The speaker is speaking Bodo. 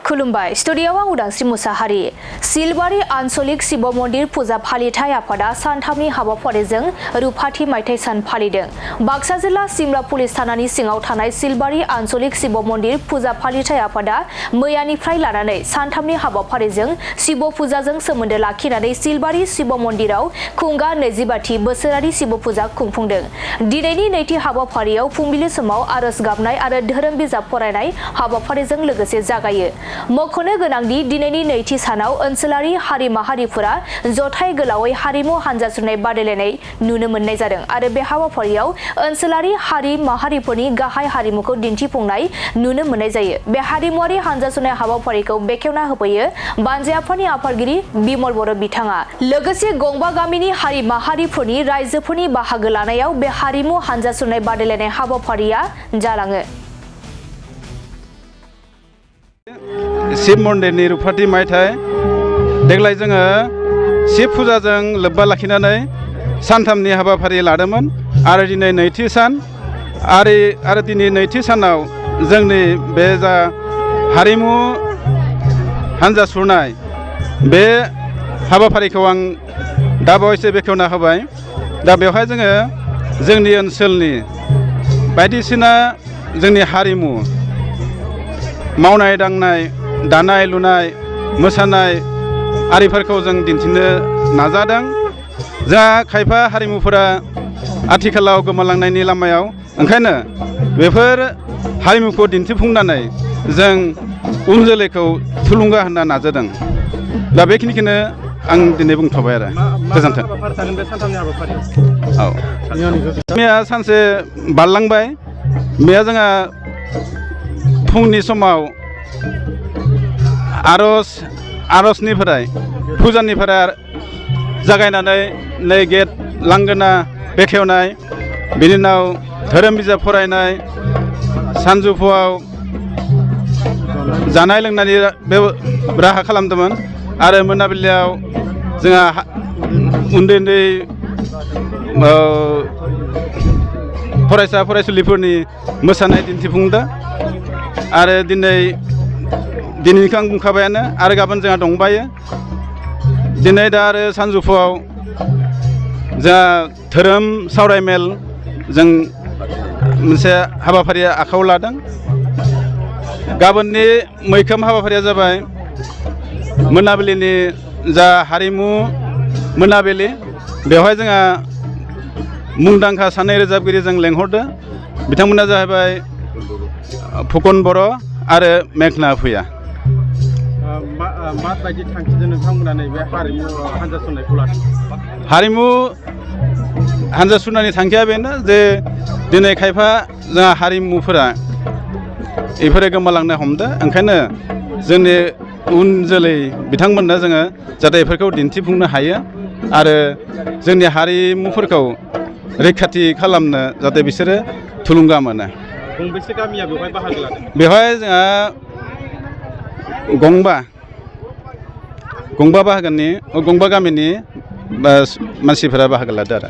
खुलुमबाय स्टुडियोआव उदांस्रि मुसाहारि सिलबारि आन्चलिक शिव मन्दिर फुजा फालिथाय आफादा सानथामनि हाबाफारिजों रुफाथि मायथाइ सान फालिदों। बाक्सा जिल्ला सिमला पुलिस थानानि सिङाव थानाय सिलबारि आन्चलिक शिव मन्दिर फुजा फालिथाय आफादा मैयानिफ्राय लानानै सानथामनि हाबाफारिजों शिव फुजाजों सोमोन्दो लाखिनानै सिलबारि शिव मन्दिराव खुंगा 22थि बोसोरारि शिव फुजा खुंफुंदों। दिनैनि नैथि हाबाफारियाव फुंबिलि समाव आरज गाबनाय आरो धोरोम बिजाब फरायनाय हाबाफारिजों लोगोसे जागायो। मख'नो गोनांदि दिनैनि नैथि सानाव ओनसोलारि हारि माहारिफोरा जथाय गोलावै हारिमु हानजा सुरनाय बादायलायनाय नुनो मोननाय जादों आरो बे हाबाफारियाव ओनसोलारि हारि माहारिफोरनि गाहाय हारिमुखौ दिन्थिफुंनाय नुनो मोननाय जायो। बे हारिमुआरि हानजा सुरनाय हाबाफारिखौ बेखेवना होफैयो बानजाय आफादनि आफादगिरि बिमल बर' बिथाङा। लोगोसे गंबा गामिनि हारि माहारिफोरनि रायजोफोरनि बाहागो लानायाव बे हारिमु हानजा सुरनाय बादायलायनाय हाबाफारिया जालाङो। शिव मन्दिरनि रुफाथि मायथाइ देग्लाय जोङो शिव फुजाजों लोब्बा लाखिनानै सानथामनि हाबाफारि लादोंमोन आरो दिनै नैथि सान आरो दिनै नैथि सानाव जोंनि बे जा हारिमु हानजा सुरनाय बे हाबाफारिखौ आं दा बावैसो बेखेवना होबाय। दा बेवहाय जोङो जोंनि ओनसोलनि बायदिसिना जोंनि हारिमु मावनाय दांनाय दानाय लुनाय मोसानाय आरिफोरखौ जों दिन्थिनो नाजादों। जोंहा खायफा हारिमुफोरा आथिखालाव गोमालांनायनि लामायाव, ओंखायनो बेफोर हारिमुखौ दिन्थिफुंनानै जों उन जोलैखौ थुलुंगा होनो नाजादों। दा बेखिनिखौनो आं दिनै बुंथ'बाय आरो गोजोन्थों। औ मैया सानसे बारलांबाय। मैया जोंहा फुंनि समाव आरजनिफ्राय फुजानिफ्राय जागायनानै नै गेट लांगोना बेखेवनाय, बिनि उनाव धोरोम बिजाब फरायनाय, सानजौफुआव जानाय लोंनायनि राहा खालामदोंमोन आरो मोनाबिलियाव जोंहा उन्दै फरायसा फरायसुलिफोरनि मोसानाय दिन्थिफुंदों। आरो दिनैनिखौ आं बुंखाबायानो आरो गाबोन जोंहा दंबायो। दिनै दा आरो सानजौफुआव जोंहा धोरोम सावरायमेल जों मोनसे हाबाफारि आखायाव लादों। गाबोननि मैखोम हाबाफारिया जाबाय मोनाबिलिनि जा हारिमु मोनाबिलि। बेवहाय जोंहा मुंदांखा सानै रोजाबगिरि जों लेंहरदों। बिथांमोना जाहैबाय फुकन बर' आरो मेघना भुइया। माबायदि थांखिजों नोंथांमोना नैबे हारिमु हानजा सुरनायखौ लादों? हारिमु हानजा सुरनायनि थांखिया बेनो जे दिनै खायफा जोंहा हारिमुफोरा बेफोरो गोमालांनो हमदों। ओंखायनो जोंनि उन जोलै बिथांमोननो जोङो जाहाथे बेफोरखौ दिन्थिफुंनो हायो आरो जोंनि हारिमुफोरखौ रैखाथि खालामनो जाहाथे बिसोरो थुलुंगा मोनो। गंबेसे गामिया बेवहाय बाहागो लादों? बेवहाय जोंहा गंबा गामिनि मानसिफोरा बाहागो लादों आरो।